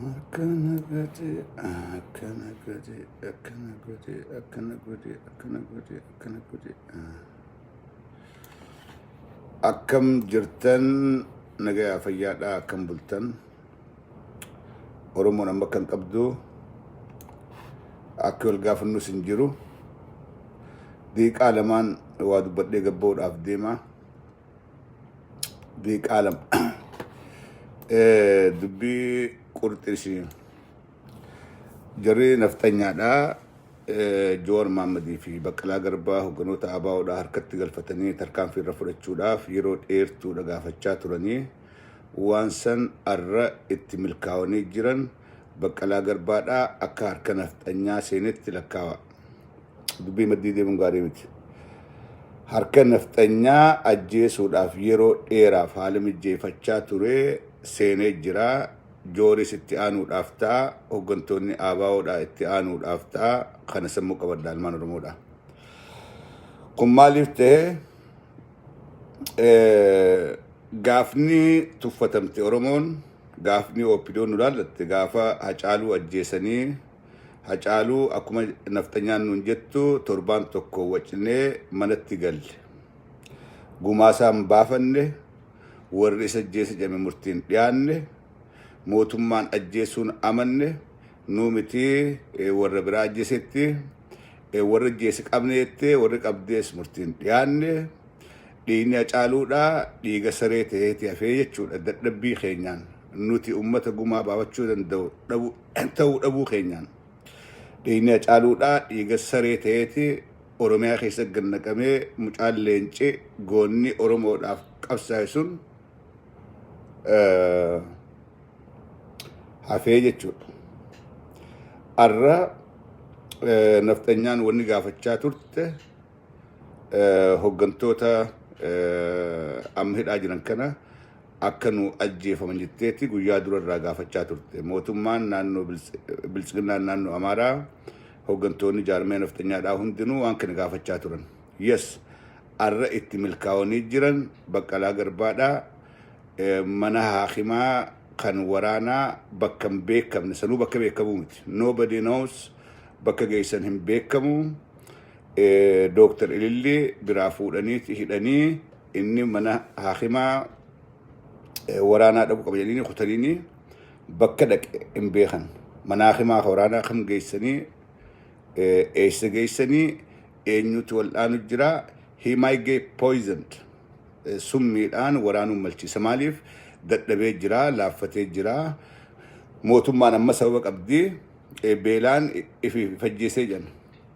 Akkana godhe, akkana godhe, akkana godhe, akkana godhe, akkana godhe, akkana godhe. Akkam jirtan? Nagayaa, fayyaadhaa? Akkam bultan? Oromoon amma kan qabdu akka wal gaafannus hin jiru. Daqiiqaa lamaan waa dubbadhee gabba'uudhaaf deema. Daqiiqaa 2. Dubbii qurxisii. Jarri nafxanyaadhaa Jowaar Mahammadii fi Baqqalaa Garbaa, hogganoota ABOdhaa, harkatti galfatanii tarkaanfii irra fudhachuudhaaf yeroo dheertuudha gaafachaa turanii, waan san arra itti milkaa'anii jiran. Baqqalaa Garbaadhaa akka harka nafxanyaa seenetti lakkaawa. Dubbii maddii deemuun gaarii miti. Harka nafxanyaa ajjeesuudhaaf yeroo dheeraaf haala mijjeeffachaa ture seenee jira. Jooris itti aanuudhaaf ta'a. Hooggantoonni ABOdhaa itti aanuudhaaf ta'a. Kana sammuu qabadha, ilmaan Oromoodha. Kun maaliif ta'e? Gaafni tuffatamte Oromoon, gaafni OPDOn nu laallatte, gaafa Hacaaluu ajjeesanii, Hacaaluu akkuma nafxanyaan nuun jettu torbaan tokko wacnee manatti galle. Gumaasaan baafanne, warri isa ajjeese jedhame murtiin dhiyaanne, mootummaan ajjeesuun amanne, nuu miti warra biraa ajjeesetti, warra ajjeese qabne jettee, warri qabdees murtiin dhiyaanne, dhiigni Hacaaluudha dhiiga saree ta'eeti hafee jechuudha. Dadhabbii keenyaan, nuti ummata gumaa baafachuu danda'u dhabu ta'uu dhabuu keenyaan, dhiigni Hacaaluudha dhiiga saree ta'eeti Oromiyaa keessa gad naqamee. Mucaan leenci goonni Oromoodhaaf qabsaa'e sun hafee jechuudha. Arra nafxanyaan wanni gaafachaa turte hooggantoota amma hidhaa jiran kana akka nu ajjeefaman jetteeti guyyaa dura irraa gaafachaa turte. Mootummaan naannoo, biltsiginnaan naannoo Amaaraa, hooggantoonni jaarmee nafxanyaadhaa hundinuu waan kana gaafachaa turan. Yes, arra itti milkaa'anii jiran. Baqqalaa Garbaadhaa mana haakimaa kan waraanaa bakka hin beekamne sanuu, bakka beekamuu miti. Nobody knows, bakka geessan hin beekamu. Dooktar Ililli biraa fuudhaniiti hidhanii, inni mana haakimaa waraanaa dhaqu qaba jedhanii kutaniini bakka dhaqe hin beekan. Mana haakimaa waraanaa kam geessanii, eessa geessanii, eenyutu wal'aanu jira? He might get poisoned. Summiidhaan waraanuun malchiisa. Maaliif? Dadhabee jira, laaffatee jira. Mootummaan amma sababa qabdi, beelaan ifajjeesee jedhan.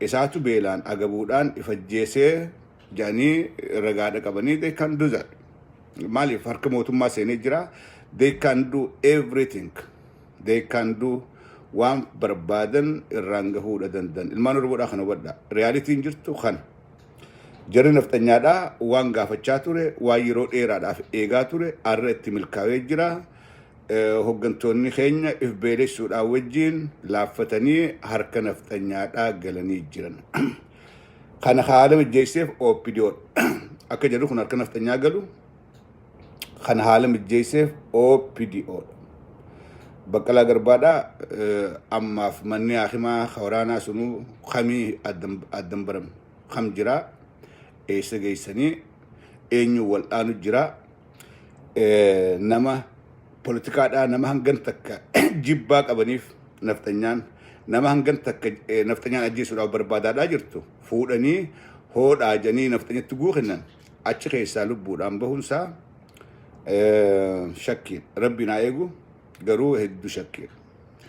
Isaatu beelaan agabuudhaan ifajjeesee jedhanii ragaadha qabanii. They can do that. Maaliif? Harka mootummaa seenee jira. They can do everything. They can do, waan barbaadan irraan gahuudha danda'an. Ilmaan Oromoodhaa, kana hubadha. Realityn jirtu kana. Jarri nafxanyaadhaa waan gaafachaa ture, waan yeroo dheeraadhaaf eegaa ture, arra itti milkaa'ee jira. Hooggantoonni keenya if beelessuudhaan wajjin laaffatanii harka nafxanyaadhaa galanii jiran. Kana haala mijjeesseef OPDO. Akka jedhu kun harka nafxanyaa galu kana haala mijjeesseef OPDO. Baqqalaa Garbaadhaa ammaaf manni haakimaa waraanaa sunuu kamii addan baramne, kam jiraa, eessa geessanii, eenyu wal'aanu jira? Nama poolitikaadhaa, nama hangan takka jibbaa qabaniif nafxanyaan, nama hangan takka nafxanyaan ajjeesuudhaaf barbaadaadhaa jirtu fuudhanii hoodhaa janii nafxanyatti guukennan, achi keessaa lubbuudhaan bahuunsaa shakkiidha. Rabbi naa eegu, garuu hedduu shakkiidha.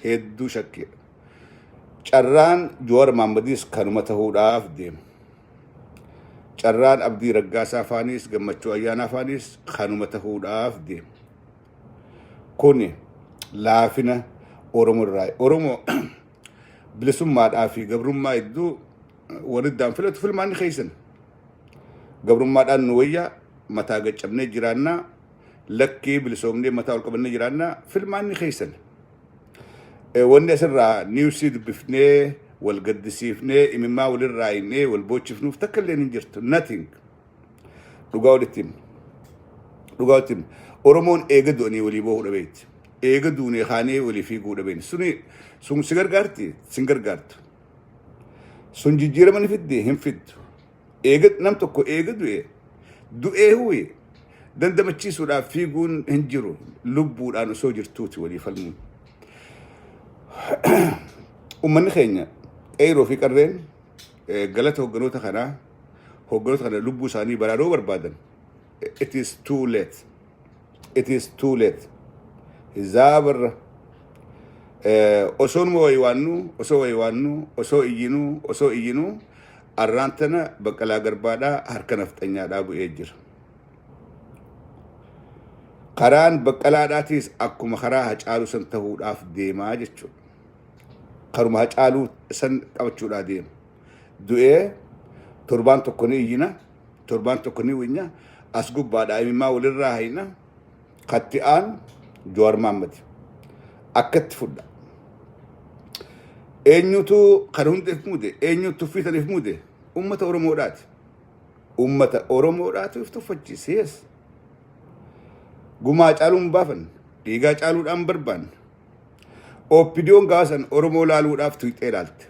Hedduu shakkiidha. Carraan Jowaar Mahammadiis kanuma ta'uudhaaf deema. Carraan Abdii Raggaasaa faanis, Gammachuu Ayyaanaa faanis kanuma ta'uudhaaf deema. Kuni laafina Oromoo irraa. Oromoo bilisummaadhaa fi gabrummaa hedduu warri iddaan filatu filmaanni keessan. Gabrummaadhaan nu wayyaa, mataa gaccabnee jiraannaa, lakkii bilisoomnee mataa ol qabannee jiraannaa, filmaanni keessan. Wanni asirraa newsii dubbifnee, wal gaddisiifnee, imimmaa walirraa hinnee wal boochifnuuf takka illee hin jirtu. Nothing. Dhugaa walitti himna. Dhugaa walitti himna. Oromoon eega du'anii walii boohuu dhabeetti. Eega duunee kaanee walii fiiguu dhabeen. Suni sun si gargaarti? Sin gargaartu. Sun jijjiirama ni fiddi? Hin fiddu. Eega nam tokko eega du'e du'ee huyi dandamachiisuudhaaf fiiguun hin jiru. Lubbuudhaan osoo jirtuuti walii falmuun. Uummanni keenya qeeroo fi qarreen galata hogganoota kanaa hogganoota kana lubbuu isaanii baraaruu barbaadan, it is too late. It is too late. Hizaabarra osoo numa waywaannu, osoo waywaannu, osoo iyyinuu, osoo iyyinuu, arraan tana Baqqalaa Garbaadhaa harka nafxanyaadhaa bu'ee jira. Karaan Baqqalaadhaatiis akkuma karaa Hacaaluu san ta'uudhaaf deemaa jechuudha. Karuma Hacaaluu san qabachuudhaa deema. Du'ee torbaan tokko ni iyyina, torbaan tokko ni winya, as gubbaadhaa imimmaa walirraa hayna, katti aanu Jawaar Mahaammad. Akkatti fudha. Eenyutu kana hunda if muude? Eenyutu tuffii tan if muude? Uummata Oromoodhaati. Uummata Oromoodhaatu if tuffachiise. Yes. Gumaa caaluun hin baafanne. Dhiigaa caaluudhaan barbaanne. OPDOn gaafa san Oromoo laaluudhaaf tuyxee ilaalte.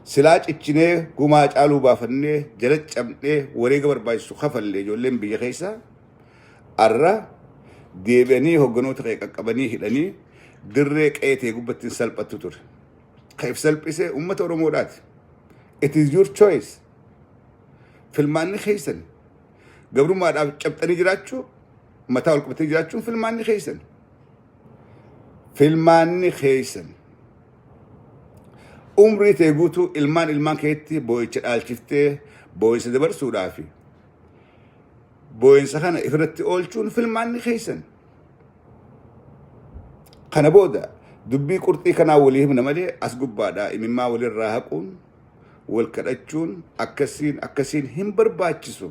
Silaa cichinee gumaa caaluu baafannee jala cabnee wareega barbaachisu kafallee, ijoolleen biyya keessaa arra deebi'anii hogganoota kee qaqqabanii hidhanii dirree qe'ee ta'e gubbatti hin salphattu ture. Ka if salphise uummata Oromoodhaati. It is your choice. Filmaanni keessan gabrummaadhaaf cabxanii jiraachuu, mataa ol qabatanii jiraachuun filmaanni keessan. Filmaanni keessan. Umrii ta'e guutuu ilmaan ilmaan keetti boo'icha dhaalchiftee boo'insa dabarsuudhaafi boo'insa kana ifirratti oolchuun filmaanni keessan. Kana booda dubbii qurxii kanaa walii himna malee as gubbaadhaa imimmaa walirraa haquun, wal kadhachuun, akkasiin akkasiin hin barbaachisu.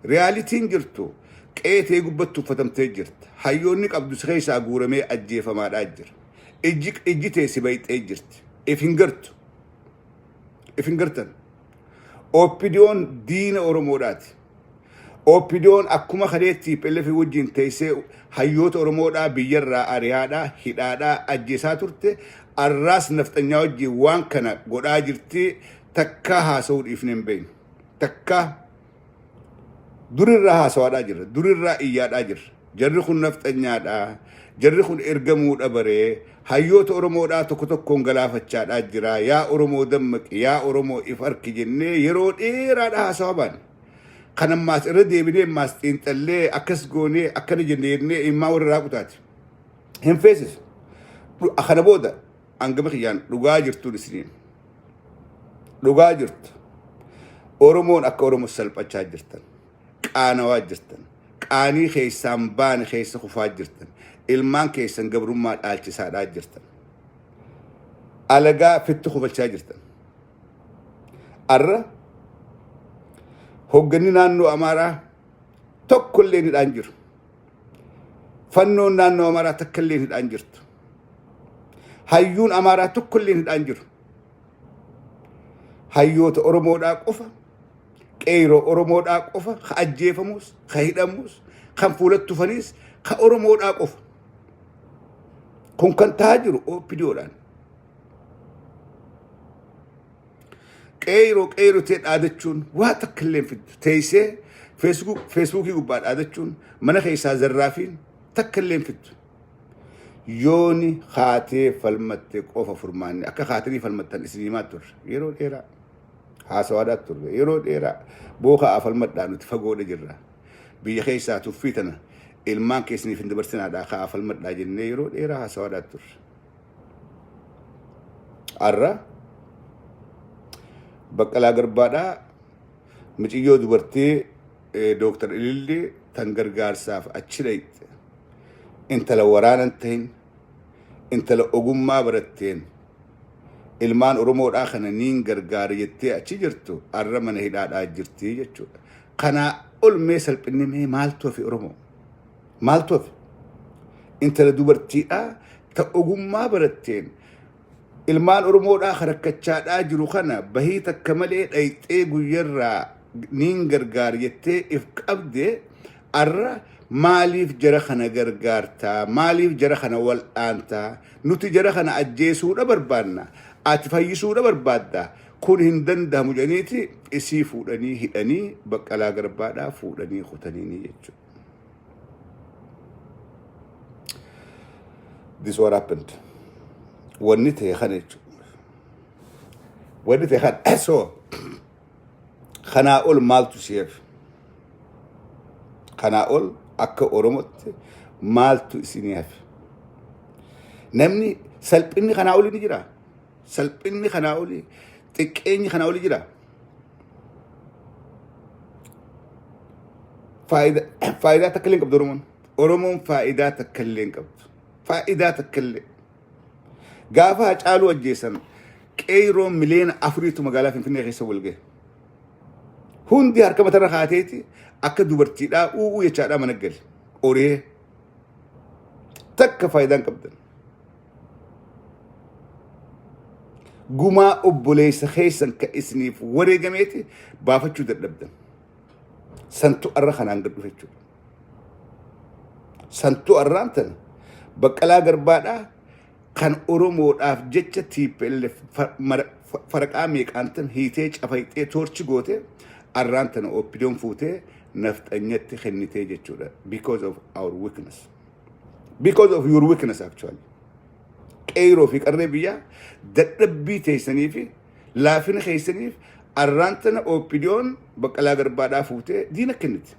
Realityn jirtu qe'ee ta'ee gubbatti uffatamtee jirta. Hayyoonni qabdu si keessaa guuramee ajjeefamaadhaa jira. Ijji ijji tee si bayxee jirti. If hin gartu. If hin gartan. OPDOn diina Oromoodhaati. OPDOn akkuma kalee TPLF wajjin teessee hayyoota Oromoodhaa biyyarraa ari'aadhaa, hidhaadhaa, ajjeesaa turte, arraas nafxanyaa wajjin waan kana godhaa jirti. Takkaa haasa'uu dhiifnee hin beeknu. Takkaa durirraa haasawaadhaa jirra. Durirraa iyyaadhaa jirra. Jarri kun nafxanyaadha. Jarri kun ergamuudha baree hayyoota Oromoodhaa tokko tokkoon galaafachaadhaa jira. Yaa Oromoo dammaqi, yaa Oromoo if arki jennee yeroo dheeraadha haasawaa baane. Kan ammaas irra deebinee ammaas xiinxallee akkas goonee akkana jennee jennee immaa warra raaqutaati. Hin feesisu. Kana booda hangama kiyyaan dhugaa jirtuun isiniin. Dhugaa jirtu. Oromoon akka Oromoo salphachaa jirtan. Qaanawaa jirtan. Qaanii keessaan baane keessa kufaa jirtan. Ilmaan keessan gabrummaa dhaalchisaadhaa jirtan. Alagaa fitti kufalchaa jirtan. Arra hogganni naannoo Amaaraa tokko illee hidhaan jiru. Fannoon naannoo Amaaraa takka illee hidhaan jirtu. Hayyuun Amaaraa tokko illee hidhaan jiru. Hayyoota Oromoodhaa qofa, qeeroo Oromoodhaa qofa, ka ajjeefamus, ka hidhamus, kan fuulatti tufanis, ka Oromoodhaa qofa. Kun kan ta'aa jiru OPDOdhaan. Qeeroo qeeroo ta'e dhaadachuun waa takka illee hin fiddu. Teessee Feesbuukii gubbaa dhaadachuun, mana keessaa zarraafiin takka illee hin fiddu. Yooni kaatee falmatte qofa furmaanni. Akka kaatanii falmattan isin himaa turre yeroo dheeraa. Haasawaadhaa turre yeroo dheeraa. Bookaa falmadhaa, nuti fagoodha jirra. Biyya keessaa tuffii tana ilmaan keessaniif hin dabarsinaadhaa, ka'aa falmadhaa jennee yeroo dheeraa haasawaadhaa turre. Har'a Baqqalaa Garbaadhaa muciyyoo dubartii Dooktar Ililli tan gargaarsaaf achi dhayxe, intala waraanan tahin, intala ogummaa baratteen ilmaan Oromoodhaa kana niin gargaara jettee achi jirtu har'a mana hidhaadhaa jirti jechuudha. Kanaa ol mee salphinni mee maaltu hafe Oromoo? Maaltu hafe? Intala dubartiidhaa ta ogummaa baratteen ilmaan Oromoodhaa kan rakkachaadhaa jiru kana bahii takka malee dhayxee guyyarraa niin gargaara jettee if qabde arra Maaliif jara kana gargaartaa? Maaliif jara kana wal'aantaa? Nuti jara kana ajjeesuudha barbaanna. Ati fayyisuudha barbaadda. Kun hin danda'amu jedhaniiti isii fuudhanii hidhanii Baqqalaa Garbaadhaa fuudhanii kutaniini jechuudha. This what happened. Wanni ta'e kana jechuudha. Wanni ta'e kana. So, kanaa ol maaltu si hafe? Kanaa ol akka Oromootti maaltu isinii hafe? Namni salphinni kanaa olii ni jira. Salphinni kanaa olii, xiqqeenyi kanaa olii jira. Faayidaa takka illee hin qabdu Oromoon. Oromoon faayidaa takka illee hin qabdu. Faayidaa takka illee. Gaafa Hacaaluu ajjeesan qeerroo 4 miliyoona magaalaa Finfinnee keessa wal gahe. Hundi harka matarra kaateeti akka dubartiidhaa u'uu jechaadhaa mana gale. Oree takka faayidaa hin qabdan. Gumaa obboleessa keessan ka isiniif wareegameeti baafachuu dadhabdan. Santu arra kanaan gad dhufe jechuudha. Santu arraan tana Baqqalaa Garbaadhaa kan Oromoodhaaf jecha TPLF faraqaa meeqaan tan hiitee cafayxee toorchi goote arraan tana OPDOn fuutee nafxanyatti kennitee jechuudha. Because of our weakness. Because of your weakness actually. Qeeroo fi qarree biyyaa dadhabbii teessanii fi laafina keessaniif arraan tana OPDOn Baqqalaa Garbaadhaa fuutee diina kenniti.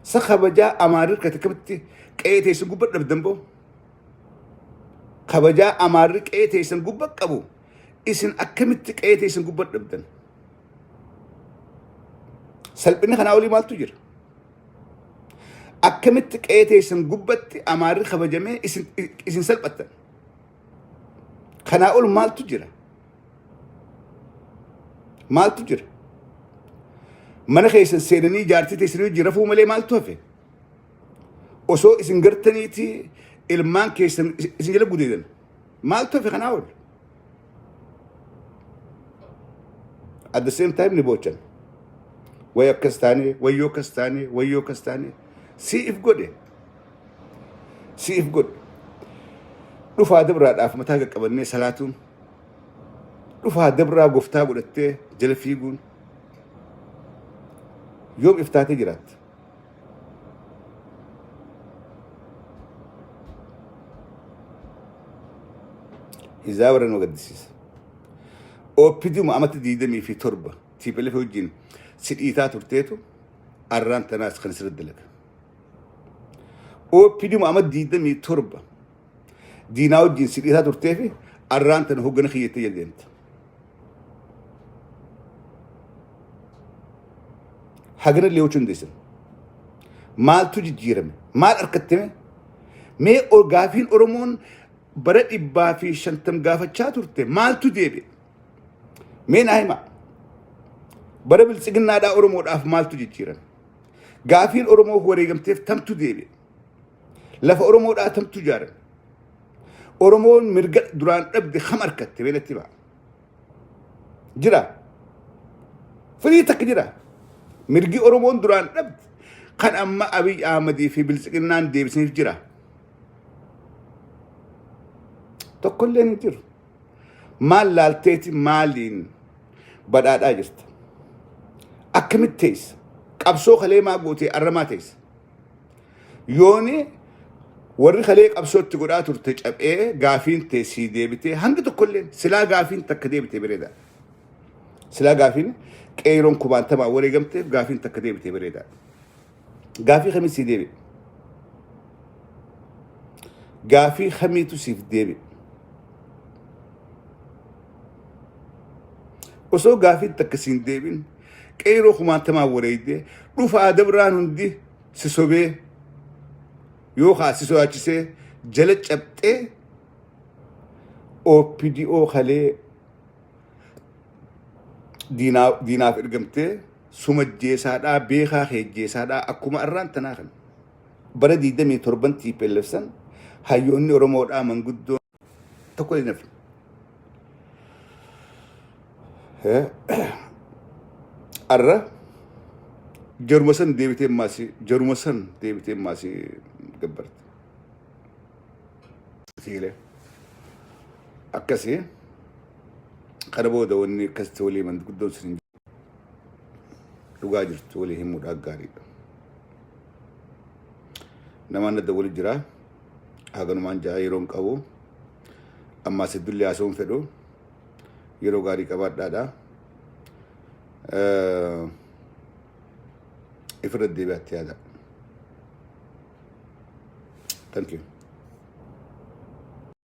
Sa kabajaa Amaarri hirkate akkamitti qe'ee teessan gubbaa dhabdan boo? Kabajaa Amaarri qe'ee teessan gubbaa qabu isin akkamitti qe'ee teessan gubbaa dhabdan? Salphinni kanaa olii maaltu jira? Akkamitti qe'ee teessan gubbatti Amaarri kabajamee isin salphattan? Kanaa ol maaltu jira? Maaltu jira? Mana keessan seenanii jaartii teessanii hojii rafuu malee maaltu hafe? Osoo isin gartaniiti ilmaan keessan isin jala gudeedan. Maaltu hafe kanaa ol? At the same time ni boochan. Way akkas taane, wayyoo akkas taane, wayyoo akkas taane. Si'if godhe. Si'if godhe. Dhufaa dabraadhaaf mataa qaqqabannee salaatuun. Dhufaa dabraa goftaa godhattee jala fiiguun. Yoom iftaatee jiraatta? Izaa warra nama gaddisiisa. OPDuma amata 27 TPLF wajjin si dhiitaa turteetu arraan tanaas kan sirra dalaga. OPDuma amata 27 diinaa wajjin si dhiitaa turtee fi arraan tana hoggana kiyyattee jala deemta. Hagana illee gochuu hin dandeessan. Maaltu jijjiirame? Maal argattame? Mee gaafiin Oromoon bara 150 gaafachaa turte maaltu deebi'e? Mee naa himaa. Bara biltsiginnaadhaa Oromoodhaaf maaltu jijjiirame? Gaafiin Oromoof wareegamteef tamtu deebi'e? Lafa Oromoodhaa tamtu ijaarame? Oromoon mirga duraan dhabde kam argatte? Mee natti himaa. Jira. Firii takka jira. Mirgi Oromoon duraan dhabde kan amma Abiy Ahmadii fi biltsiginnaan deebisaniif jira. Tokkolleen hin jiru. Maal laalteeti maaliin badhaadhaa jirta? Akkamitti teessa? Qabsoo kalee maa gootee arramaa teessa? Yooni warri kalee qabsoo itti godhaa turte caphee gaafiin tee sii deebitee hangi tokkolleen silaa gaafiin takka deebitee bareeda. Silaa gaafiin qeeroon kumaantamaa wareegamteef gaafiin takka deebitee bareeda. Gaafii kamii sii deebi'e? Gaafii kamiitu siif deebi'e? Osoo gaafiin takka siin deebin qeeroo kumaantamaa wareegdee dhufaa dabraan hundi si sobee yookaan si sodaachisee jala cabxee OPDO kalee diinaaf ergamtee suma jeesaadhaa beekaa kee jeesaadhaa akkuma arraan tanaa kana. Bara 27 TPLF san hayyoonni Oromoodhaa manguddoon tokko hin hafne. Arra jaruma san deebitee maasii, jaruma san deebitee maasii gabbarte. Siilee. Akkasii kana booda wanni akkasitti walii himan guddoon sin dhugaa jirtu walii himuudhaan gaariidha. Namaan adda wali jira. Haganumaan ja'a yeroon qabu. Ammaas heddullee haasa'uun fedhu. Yeroo gaarii qabaadhaadha. Ifirra deebi'aatti yaada. Thank you.